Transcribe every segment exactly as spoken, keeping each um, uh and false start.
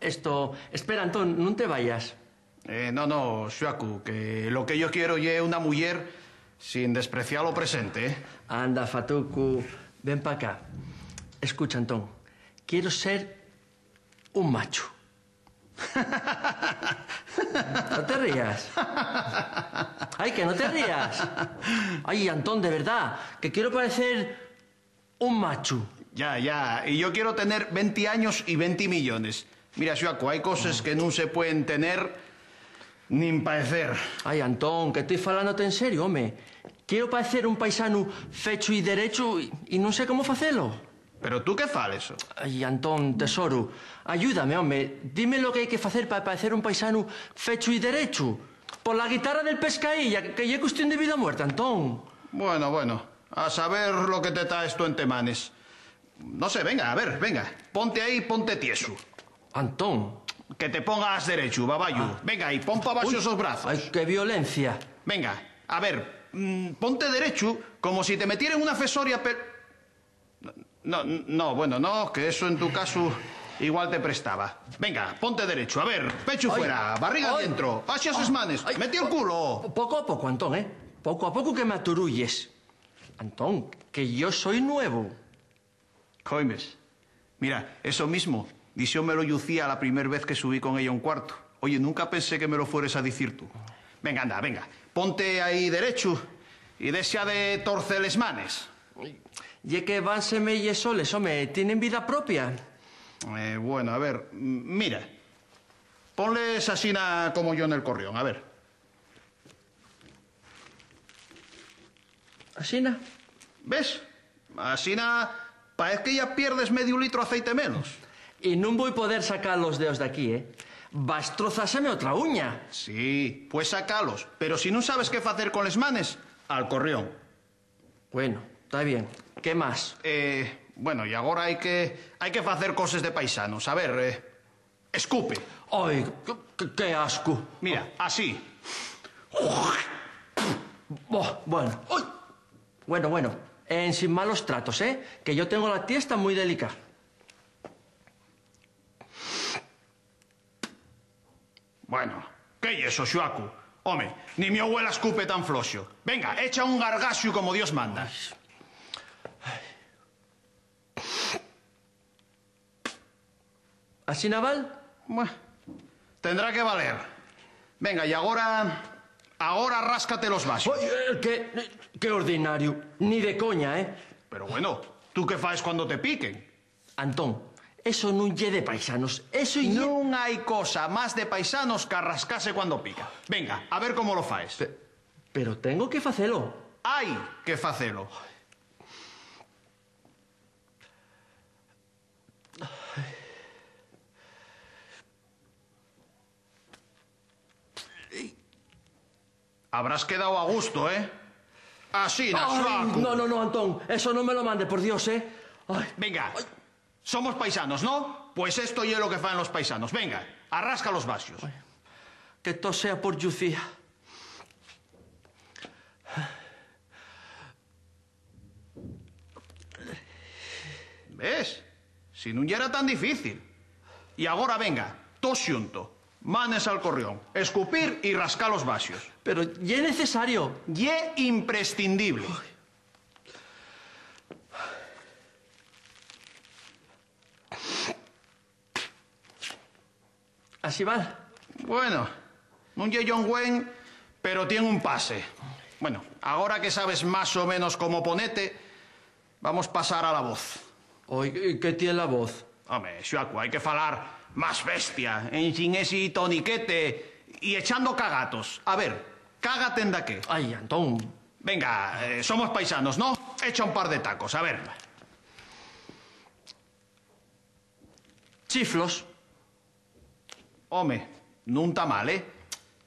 Esto, espera, Antón, nun te vayas. Eh, no, no, Xuacu, que lo que yo quiero ye una muyer sin despreciar lo presente, ¿eh? Anda, Fatucu, ven pa acá. Escucha, Antón, quiero ser un machu. No te rías. Ay, que no te rías. Ay, Antón, de verdad, que quiero parecer un machu. Ya, ya, y yo quiero tener venti años y venti millones. Mira, Xuaco, hai coses que nun se pueden tener nin paecer. Ay, Antón, que estoy falándote en serio, home. Quiero paecer un paisanu fechu y derechu y, y nun sé cómo facelo. Pero tú qué fales? Ay, Antón, tesoru, ayúdame, home. Dime lo que hai que facer pa paecer un paisanu fechu y derechu. Por la guitarra del Pescailla, que ye cuestión de vida o muerte, Antón. Bueno, bueno, a saber lo que te ta esto ente manes. No sé, venga, a ver, venga, ponte ahí, ponte tiesu. Antón. Que te pongas derechu, babayu. Ah. Venga, y pon pa baxo esos brazos. Ay, qué violencia. Venga, a ver, mm, ponte derechu, como si te metieren una fesoria pel... No, no, no, bueno, no, que eso en tu casu igual te prestaba. Venga, ponte derechu, a ver, pechu fuera, barriga dientro, baxa eses manes, meti el culo. Poco a poco, Antón, ¿eh? Poco a poco, que m'aturulles. Antón, que yo soi nuevu. Coimes. Mira, eso mismo, dixómelo Llucía la primer vez que subí con ella a un cuartu. Oye, nunca pensé que me lo fueres a dicir tú. Venga, anda, venga. Ponte ahí derechu y dexa de torcer les manes. Ye que van semeyes soles, home, tienen vida propia. Eh, bueno, a ver, m-, mira. Ponles asina como yo nel corrión, a ver. Asina. ¿Ves? Asina paez que ya pierdes mediu litro aceite menos. Y nun voi poder sacar los deos d'aquí, ¿eh? Va estrozáseme otra uña. Sí, pues sacalos, pero si nun sabes qué facer con les manes, al corrión. Bueno, ta bien. ¿Qué más? Eh, bueno, y agora hai que, hai que facer coses de paisanos. A ver, eh, escupe. Ai, qué, qué, qué ascu. Mira, así. Bo, bueno. Ai. Bueno, bueno. En sin malos tratos, ¿eh? Que yo tengo la tiesta mui delicá. Bueno, ¿qué ye eso, Xuacu? Home, ni mi abuela escupe tan floxo. Venga, echa un gargaxu como Dios manda. ¿Asina val? Bueno, tendrá que valer. Venga, y agora, agora ráscate los baxos. Oi, eh, qué, qué ordinariu. Ni de coña, ¿eh? Pero bueno, ¿tú qué faes cuando te piquen? Antón, eso nun ye de paisanos, eso ye... Nun hai cosa más de paisanos qu'arrascase cuando pica. Venga, a ver cómo lo faes. Pe-, pero tengo que facelo. Hai que facelo. Habrás quedao a gusto, ¿eh? Asina, Xuacu. No, no, no, Antón, eso no me lo mande, por Dios, ¿eh? Ai. Venga, somos paisanos, ¿no? Pues esto ye lo que faen los paisanos. Venga, arrasca los baxos. Ai. Que to sea por Llucía. ¿Ves? Si nun yera tan difícil. Y agora, venga, to xunto. Manes al corrión, escupir y rascar los baxos. Pero ye necesario. Ye imprescindible. Así val. Bueno, nun ye John Wayne, pero tien un pase. Bueno, agora que sabes más o menos cómo ponete, vamos pasar a la voz. Oi, ¿qué tien la voz? Home, Xuacu, hai que falar más bestia, ensin esi toniquete y echando cagatos. A ver, cágate en daqué. Ai, Antón. Venga, eh, somos paisanos, ¿no? Echa un par de tacos, a ver. Chiflos. Home, nun ta mal, ¿eh?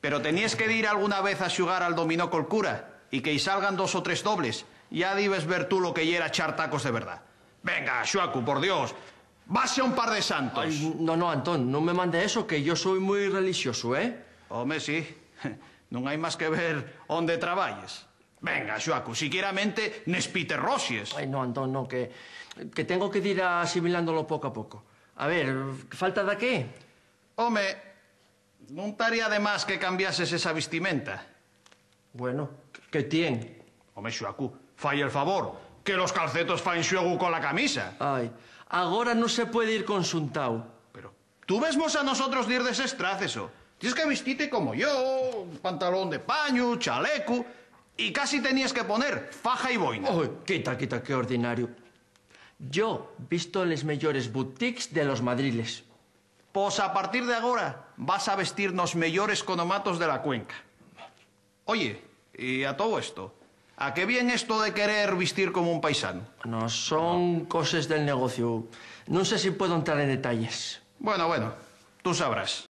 Pero teníes que dir alguna vez a xugar al dominó col cura y que-y salgan dos o tres dobles, ya dibes ver tú lo que yera echar tacos de verdá. Venga, Xuacu, por Dios, baxa un par de santos. Ai, no, no, Antón, nun me mande eso, que yo soi mui relixosu, ¿eh? Home, sí. Nun hai más que ver onde trabayes. Venga, Xuacu, siquieramente nes piterroxies. Ai, no, Antón, no, que, que tengo que dir asimilándolo poco a poco. A ver, ¿falta daqué? Home, nun taría de más que cambiases esa vistimenta. Bueno, ¿qué tien? Home, Xuacu, fai el favor, que los calcetos faen xuegu cola camisa. Ai, agora nun se puede ir conxuntao. Pero tú vesmos a nosotros dir desestraceso. Tienes que vistite como yo, un pantalón de pañu, chalecu, y casi teníes que poner faja y boina. Oi, quita, quita, qué ordinario. Yo visto les meyores boutiques de los madriles. Pos a partir de agora vas a vestir nos meyores conomatos de la cuenca. Oye, y a todo esto, ¿a qué vien esto de querer vistir como un paisano? No, son coses del negociu. Nun sé si puedo entrar en detalles. Bueno, bueno, tú sabrás.